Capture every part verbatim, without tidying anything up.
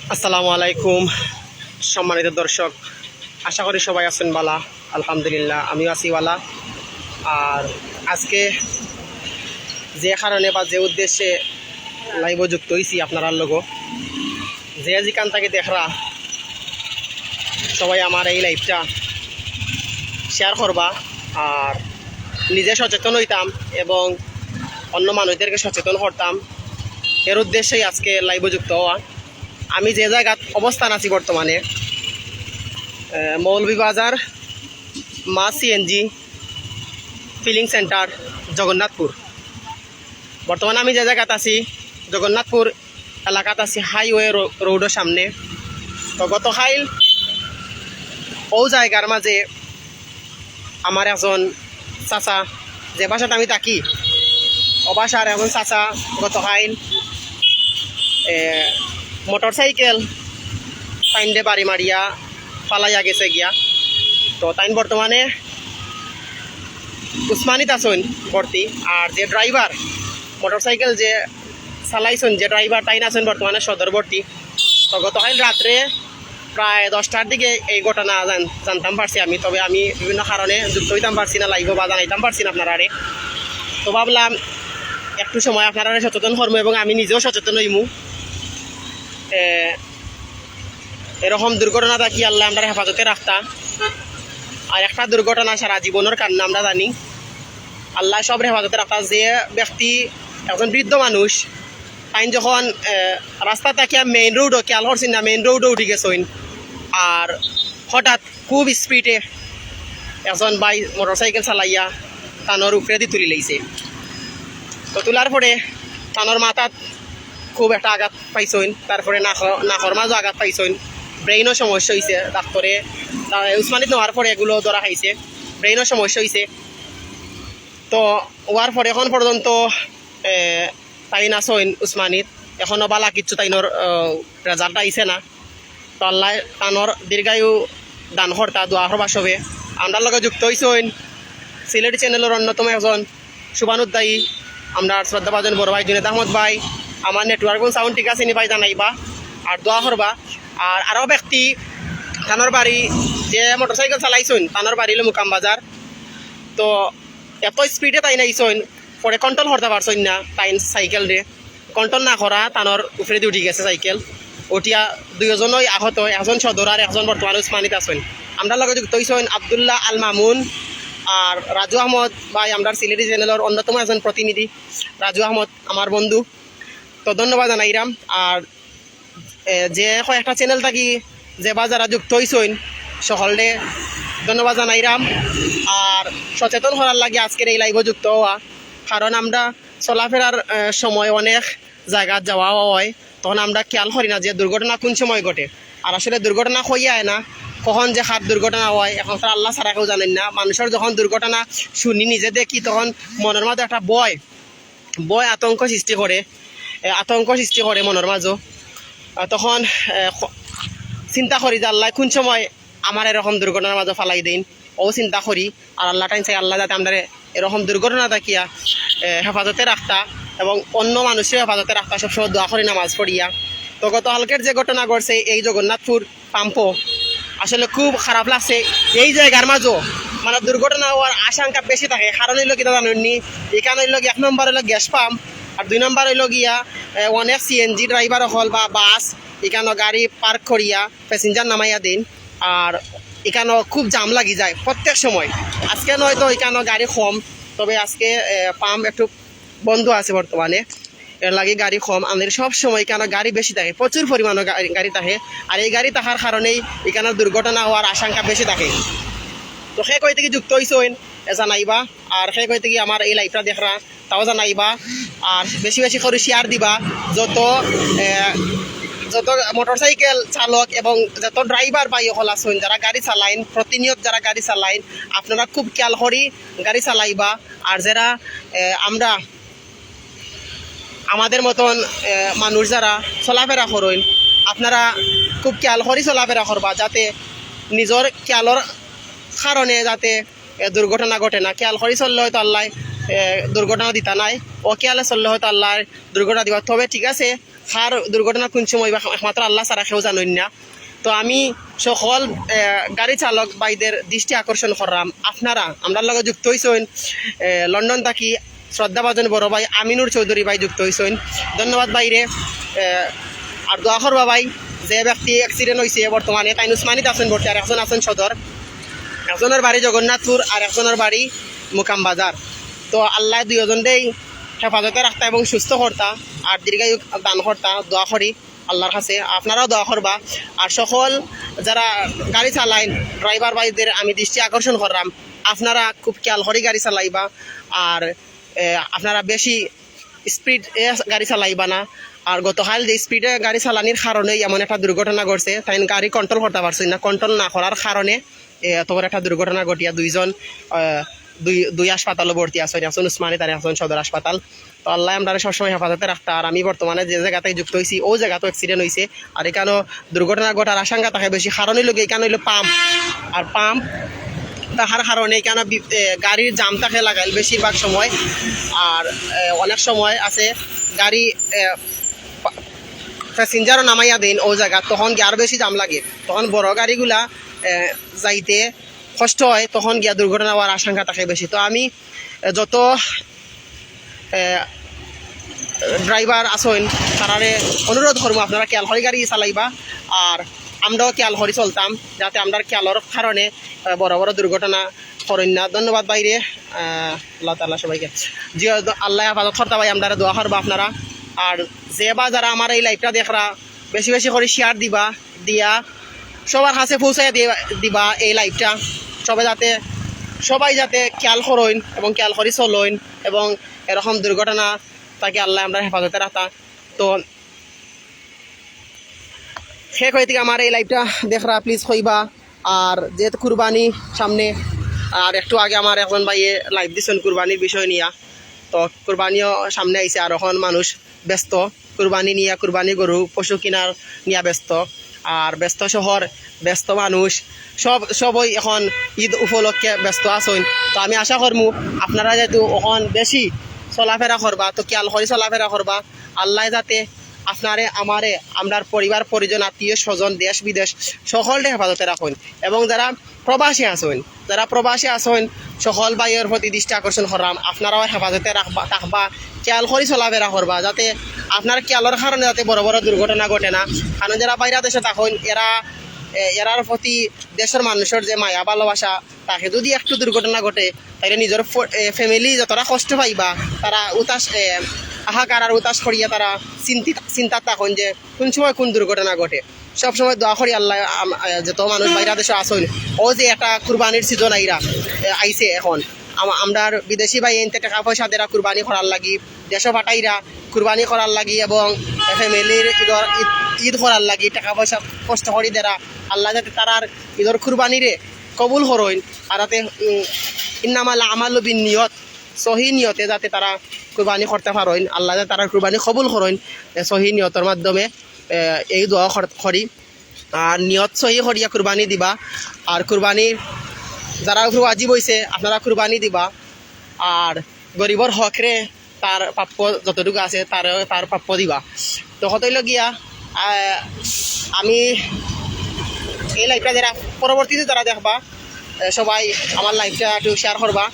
আসসালামু আলাইকুম, সম্মানিত দর্শক, আশা করি সবাই আছেন বালা। আলহামদুলিল্লাহ, আমিও আছি বালা। আর আজকে যে কারণে বা যে উদ্দেশ্যে লাইভও যুক্ত হইছি আপনারার লগে, যে যেখান থাকি দেখরা, সবাই আমার এই লাইভটা শেয়ার করবা, আর নিজে সচেতন হইতাম এবং অন্য মানুষদেরকে সচেতন করতাম, এর উদ্দেশ্যেই আজকে লাইভও যুক্ত হওয়া। আমি যে জায়গাত অবস্থান আছি বর্তমানে, আহ, মৌলভীবাজার মা সিএনজি ফিলিং সেন্টার, জগন্নাথপুর। বর্তমানে আমি যে জায়গাত আছি, জগন্নাথপুর এলাকাত আছি, হাইওয়ে রো-, রোডর সামনে। তো গতকাইল ও জায়গার মাঝে আমার একজন চাচা, যে বাসাত আমি থাকি, ও বাসার একজন চাচা গতকাইল, এ, মোটরসাইকেল তাইনরে বাড়ি মারিয়া ফালাইয়া গেছে গিয়া। তো তাইন বর্তমানে উসমানিত আছইন ভর্তি। আর যে ড্রাইভার, মোটরসাইকেল যে চালাইছইন, যে ড্রাইভার, তাইন আছইন বর্তমানে সদর ভর্তি। তো গতকাল রাত্রে প্রায় দশটার দিকে এই ঘটনা জান-, জানতাম পারছি আমি, তবে আমি বিভিন্ন কারণে যুক্ত হইতাম পারছি না লাইভও বা জানাইতাম পারছি না আপনারারে। তো ভাবলাম একটু সময় আপনারারে সচেতন করমু এবং আমি নিজেও সচেতন হইমু। এ, এরকম দুর্ঘটনা থাকি আল্লাহ আমরার হেফাজতে রাখতা। আর একটা দুর্ঘটনা সারা জীবনের কান্না আমরা জানি, আল্লাহ সব হেফাজতে রাখতা। যে ব্যক্তি, একজন বৃদ্ধ মানুষ, তাইন যখন, এ, রাস্তা থাকিয়া মেইন রোডও খেয়াল করছেন না, মেইন রোডও উঠি গেছইন, আর হঠাৎ খুব স্পিডে একজন ভাই মোটরসাইকেল চালাইয়া তানর উপরেদি তুলি লইছে। তো তুলার পরে তানর মাথাত খুব একটা আঘাত পাইছইন, তারপরে নাক-, নাকর মাঝেও আঘাত পাইছইন, ব্রেইনও সমস্যা হইছে। ডাক্তরে তা-, উসমানিত নেওয়ার পরে এগুলো ধরা খাইছে, ব্রেইনও সমস্যা হইছে। তো হওয়ার পরে এখন পর্যন্ত, এ, তাইন আছইন উসমানিত, এখনো বালা কিচ্ছু তাইনর, আহ, রেজাল্ট আইছে না। তো আল্লাহ তানর দীর্ঘায়ু দান করতা, দোয়া করবা সবে। আমরার লগে যুক্ত হইছইন সিলেটি চ্যানেলর অন্যতম একজন শুভানুধ্যায়ী, আমরার শ্রদ্ধাভাজন বড় ভাই জুনেদ আহমদ ভাই। আমার নেটওয়ার্ক এবং সাউন্ড ঠিক আছে নি ভাই জানাইবা, আর দোয়া করবা। আর আরও ব্যক্তি, তানর বাড়ি, যে মোটরসাইকেল চালাইছইন, তানর বাড়ি হইল মুকাম বাজার। তো এত স্পিডে তাইন আইছইন, পরে কন্ট্রোল করতা পারছইন না তাইন সাইকেলরে। কন্ট্রোল না করা তানর উপরেদি উঠি গেছে সাইকেল। উঠিয়া দুইজনই আহত, একজন সদর আর একজন বর্তমানে উসমানিত আছইন। আমরার লগে যুক্ত হইছইন আব্দুল্লাহ আল মামুন আর রাজু আহমদ ভাই, আমরার সিলেটি চ্যানেলর অন্যতম একজন প্রতিনিধি রাজু আহমদ, আমার বন্ধু। তো ধন্যবাদ জানাইরাম। আর, এ, যে কয়েকটা চ্যানেল থাকি যে বা যারা যুক্ত হইছইন, সকলরে ধন্যবাদ জানাইরাম। আর সচেতন করার লাগি আজকের এই লাইভও যুক্ত হওয়া, কারণ আমরা চলাফেরার, এ, সময় অনেক জায়গাত যাওয়া হয়, তখন আমরা খেয়াল করি না যে দুর্ঘটনা কোন সময় ঘটে। আর আসলে দুর্ঘটনা কইয়া হয় না, কখন যে কার দুর্ঘটনা হয়, এখন তো আল্লাহ ছাড়া কেউ জানেন না। মানুষের যখন দুর্ঘটনা শুনি, নিজে দেখি, তখন মনের মধ্যে একটা ভয়, ভয় আতঙ্ক সৃষ্টি করে, এ, আতঙ্ক সৃষ্টি করে মনের মাঝে। আহ, তখন, এ, খ-, চিন্তা করি যে আল্লাহ কোন সময় আমার এরকম দুর্ঘটনার মাঝে ফালাই দেইন, ও চিন্তা করি। আর আল্লাহ টাইম চাই আল্লাহ যাতে আমরা এরকম দুর্ঘটনা থাকিয়া, এ, হেফাজতে রাখতা এবং অন্য মানুষের হেফাজতে রাখতা, সবসময় দোয়া করি নামাজ পড়িয়া। তো গত কালকের যে ঘটনা ঘটছে এই জগন্নাথপুর পাম্পো, আসলে খুব খারাপ লাগছে। এই জায়গার মাঝে মানে দুর্ঘটনা হওয়ার আশঙ্কা বেশি থাকে, কারণ হইল কিতা জানেননি, এখানে হইল গিয়া এক নম্বর হইল গ্যাস পাম্প, আর দুই নম্বর হইল গিয়া, এ, অনেক সিএনজি ড্রাইভার অকল বা বাস এখানে গাড়ি পার্ক করিয়া প্যাসেঞ্জার নামাইয়া দিন। আর এখানে খুব জাম লাগি যায় প্রত্যেক সময়। আজকে নয়তো এখানে গাড়ি কম, তবে আজকে, এ, পাম্প একটু বন্ধ আছে বর্তমানে, এর লাগি গাড়ি কম। আমাদের সব সময় এখানে গাড়ি বেশি থাকে, প্রচুর পরিমাণে গাড়ি, গাড়ি থাকে। আর এই গাড়ি থাকার কারণেই এখানে দুর্ঘটনা হওয়ার আশঙ্কা বেশি থাকে। তো কে কই থাকি যুক্ত হইছইন, এ, জানাইবা। আর কে কই থাকি আমার এই লাইভটা দেখরা, তাও জানাইবা। আর বেশি বেশি করি শেয়ার দিবা। যত, এ, যত মোটরসাইকেল চালক এবং যত ড্রাইভার ভাই অকল আছইন, যারা গাড়ি চালাইন, প্রতিনিয়ত যারা গাড়ি চালাইন, আপনারা খুব খেয়াল করি গাড়ি চালাইবা। আর যারা, এ, আমরা আমাদের মতন, এ, মানুষ যারা চলাফেরা করইন, আপনারা খুব খেয়াল করি চলাফেরা করবা, যাতে নিজর খেয়ালর কারণে যাতে, এ, দুর্ঘটনা ঘটে না। খেয়াল করি চললে হয়তো আল্লাহ, এ, দুর্ঘটনা দিতা নাই, অখেয়ালে চললে হয়তো আল্লাহ দুর্ঘটনা দিবা। তবে ঠিক আছে, কার দুর্ঘটনা কোন সময় বা একমাত্র আল্লাহ ছাড়া কেউ জানইন না। তো আমি সকল, এ, গাড়ি চালক ভাইদের দৃষ্টি আকর্ষণ করলাম, আপনারা আমরার লগে যুক্ত হইছইন, এ, লন্ডন থাকি শ্রদ্ধাভাজন বড় ভাই আমিনুর চৌধুরী ভাই যুক্ত হইছইন। ধন্যবাদ ভাইরে। এ, আর দোয়া করবা ভাই, যে ব্যক্তি অ্যাক্সিডেন্ট হইছে বর্তমানে, তাইন উসমানীত আছইন ভর্তি, আর একজন আছইন সদর, একজনের বাড়ি জগন্নাথপুর আর একজনের বাড়ি মুকাম বাজার। তো আল্লাহ দুইজনরেই হেফাজতে রাখতা এবং সুস্থ করতা আর দীর্ঘায়ু দান করতা, দোয়া করি আল্লাহর কাছে। আপনারাও দোয়া করবা। আর সকল যারা গাড়ি চালাইন, ড্রাইভার ভাইদের আমি দৃষ্টি আকর্ষণ করলাম, আপনারা খুব খেয়াল করি গাড়ি চালাইবা। আর, এ, আপনারা বেশি স্পিড গাড়ি চালাইবা না। আর গতকাল যে স্পিডে গাড়ি চালানির কারণেই এমন একটা দুর্ঘটনা ঘটছে, তাইন গাড়ি কন্ট্রোল করতা পারছইন না। কন্ট্রোল না করার কারণে, এ, এত বড় একটা দুর্ঘটনা ঘটিয়া দুইজন, আহ, দুই দুই হাসপাতালো ভর্তি আছইন, একজন উসমানীত আর একজন সদর হাসপাতাল। তো আল্লাহ আমরারে সবসময় হেফাজতে রাখতা। আর আমি বর্তমানে যে জাগাত যুক্ত হইছি, অউ জাগাত অ্যাক্সিডেন্ট হইছে। আর ইকানো দুর্ঘটনা ঘটার আশঙ্কা থাকে বেশি, কারণ অইলো গিয়া ইকানো অইলো পাম্প, আর পাম্প থাকার কারণে ইকানো বি-, এ, গাড়ির জাম থাকে লাগাইল বেশিরভাগ সময়। আর, এ, অনেক সময় আছে গাড়ি, এ, পা-, প্যাসেঞ্জারও নামাইয়া দেইন অউ জাগাত, তখন গিয়া আরো বেশি জাম লাগে, তখন বড় গাড়িগুলা, এ, যাইতে কষ্ট হয়, তখন গিয়া দুর্ঘটনা হওয়ার আশঙ্কা থাকে বেশি। তো আমি, এ, যত, এ, ড্রাইভার আছইন, তারারে অনুরোধ করমু আপনারা খেয়াল করি গাড়ি চালাইবা, আর আমরাও খেয়াল করি চলতাম, যাতে আমরার খেয়ালর কারণে, এ, বড় বড় দুর্ঘটনা করইন না। ধন্যবাদ ভাইরে। আহ, আল্লাহ তাআলা সবাইকে, জি, আল্লাহ হেফাজত করতা ভাই, আমরারে দোয়া করবা আপনারা। আর যে বা যারা আমার এই লাইভটা দেখরা, বেশি বেশি করি শেয়ার দিবা, দিয়া সবার কাছে পৌঁছাইয়া দিয়া দিবা এই লাইভটা, সবাই যাতে, সবাই যাতে খেয়াল করইন এবং খেয়াল করি চলইন এবং এরকম দুর্ঘটনা থাকি আল্লাহ আমরার হেফাজতে রাখতা। তো শেষ হইতে আমার এই লাইভটা দেখরা, প্লিজ কইবা। আর যেহেতু কুরবানি সামনে, আর একটু আগে আমার একজন ভাইয়ে লাইভ দিছইন কুরবানির বিষয় নিয়া, তো কুরবানিও সামনে আইছে, আর এখন মানুষ ব্যস্ত কুরবানি নিয়া, কুরবানি গরু পশু কিনার নিয়া ব্যস্ত। আর ব্যস্ত শহর, ব্যস্ত মানুষ, সব, সবই এখন ঈদ উপলক্ষে ব্যস্ত আছইন। তো আমি আশা করমু আপনারা যেহেতু এখন বেশি চলাফেরা করবা, তো খেয়াল করি চলাফেরা করবা। আল্লাহ যাতে আপনারে, আমারে, আমরার পরিবার পরিজন, আত্মীয় স্বজন, দেশ বিদেশ সকলরে হেফাজতে রাখইন। এবং যারা প্রবাসী আছইন, যারা প্রবাসী আছইন, সকল ভাইয়ের প্রতি দৃষ্টি আকর্ষণ করলাম, আপনারাও হেফাজতে রাখবা, থাকবা, খেয়াল করি চলাফেরা করবা, যাতে আপনার খেয়ালর কারণে যাতে বড় বড় দুর্ঘটনা ঘটে না। কারণ যারা বাইরা দেশো থাকইন, এরা, এ, এরার প্রতি দেশর মানুষর যে মায়া ভালোবাসা, তাকে যদি একটু দুর্ঘটনা ঘটে, তাইলে নিজর ফ-, এ, ফ্যামিলি যতটা কষ্ট পাইবা, তারা উতাস, এ, হাহাকার আর উতাস করিয়া তারা চিন্তিত, চিন্তাত থাকইন যে কোন সময় কোন দুর্ঘটনা ঘটে। সবসময় দোয়া করি আল্লাহ, আম-, আ, যত মানুষ বাইরা দেশো আছইন, অউ যে একটা কুরবানির সিজন আইরা, এ, আইছে এখন। আম-, আমরার বিদেশি ভাইয়াইন্তে টেকা পয়সা দেরা কুরবানি করার লাগি, দেশো পাঠাইরা কুরবানি করার লাগি এবং ফ্যামিলির ঈদর, ঈদ, ঈদ করার লাগি টেকা পয়সা কষ্ট করি দেরা। আল্লাহ যাতে তারার ঈদর কুরবানিরে কবুল করইন। আর যাতে, উম, ইন্নামাল আমালু বিন নিয়ত, সহি নিয়তে যাতে তারা কুরবানি করতা পারইন, আল্লাহ যাতে তারার কুরবানি কবুল করইন, এ, সহি নিয়তর মাধ্যমে, এ, এই দোয়া কর-, করি। আর নিয়ত সহি করিয়া কুরবানি দিবা। আর কুরবানি যারার উপরে ওয়াজিব অইছে, আপনারা কুরবানি দিবা। আর গরিবর হকরে তার প্রাপ্য যতটুকু আছে, তার, তার প্রাপ্য দিবা। তো কথা অইলো গিয়া, আহ, আমি এই লাইভটা যারা পরবর্তীতে যারা দেখবা, আহ, সবাই আমার লাইভটা একটু শেয়ার করবা।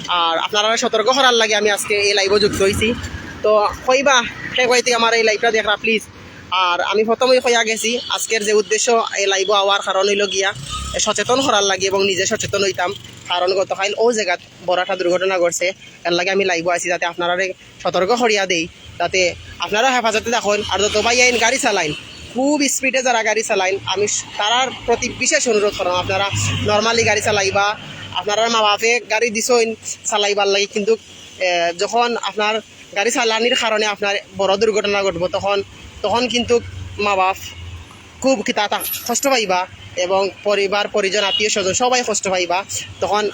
আর আপনারারে সতর্ক করার লাগি আমি আজকে এই লাইভো যুক্ত হইছি। তো কইবা, কে কইতে আমার এই লাইভটা দেখরা, প্লিজ। আর আমি প্রথমেই কইয়া গেছি, আজকের যে উদ্দেশ্য এই লাইভো আওয়ার কারণ অইলো গিয়া, এ, সচেতন করার লাগি এবং নিজে সচেতন হইতাম। কারণ গতকাল অউ জাগাত বড় একটা দুর্ঘটনা ঘটছে, এর লাগি আমি লাইভো আইছি, যাতে আপনারারে সতর্ক করিয়া দেই, যাতে আপনারা হেফাজতে থাকইন। আর যত ভাইয়াইন গাড়ি চালাইন, খুব স্পিডে যারা গাড়ি চালাইন, আমি স-, তারার প্রতি বিশেষ অনুরোধ করলাম, আপনারা নরমালি গাড়ি চালাইবা। আপনারার মা বাপে গাড়ি দিছইন চালাইবার লাগি, কিন্তু, এ, যখন আপনার গাড়ি চালানির কারণে আপনার বড় দুর্ঘটনা ঘটবো, তখন, তখন কিন্তু মা বাপ খুব কিতা তা কষ্ট পাইবা এবং পরিবার পরিজন আত্মীয় স্বজন সবাই কষ্ট পাইবা। তখন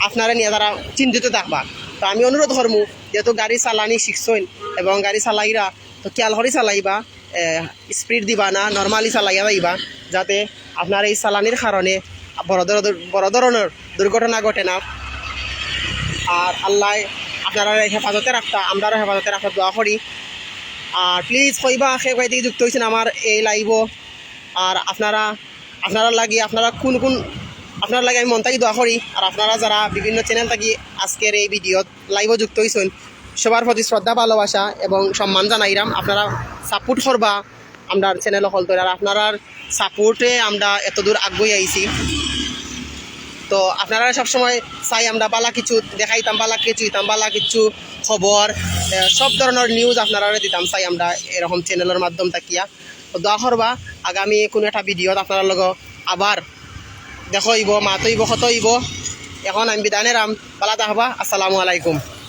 আপনারে নিয়া তারা চিন্তিত থাকবা। তো আমি অনুরোধ করমু, যেহেতু গাড়ি চালানি শিখছইন এবং গাড়ি চালাইরা, তো খেয়াল করি চালাইবা, এ, স্পিড দিবা না, নরমালি চালাইয়া যাইবা, যাতে আপনার এই চালানির কারণে বড় ধর-, বড় ধরনের দুর্ঘটনা ঘটে না। আর আল্লাহ আপনারারে হেফাজতে রাখতা, আমরারও হেফাজতে রাখতা দোয়া করি। আর প্লিজ কইবা কে কই থাকি যুক্ত অইছইন আমার এই লাইভও। আর আপনারা, আপনারার লাগি, আপনারা কুন কুন, আপনারার লাগি আমি মন থাকি দোয়া করি। আর আপনারা যারা বিভিন্ন চ্যানেল থাকি আজকের এই ভিডিওত লাইভও যুক্ত অইছইন, সবার প্রতি শ্রদ্ধা, ভালোবাসা এবং সম্মান জানাইরাম। আপনারা সাপোর্ট করবা আমরার চ্যানেল অকলতরে। আর আপনারার সাপোর্টে আমরা এতদূর আগুয়াই আইছি। তো আপনারারে সবসময় চাই আমরা বালা কিছু দেখাইতাম, বালা কিছু দিতাম, বালা কিছু খবর, এ, সব ধরনর নিউজ আপনারারে দিতাম চাই আমরা এরকম চ্যানেলর মাধ্যম থাকিয়া। তো দোয়া করবা, আগামী কুনু একটা ভিডিওত আপনারার লগে আবার দেখা অইবো, মাত অইবো, কথা অইবো। এখন আমি বিদায় নিরাম, বালা থাকবা, আসসালামু আলাইকুম।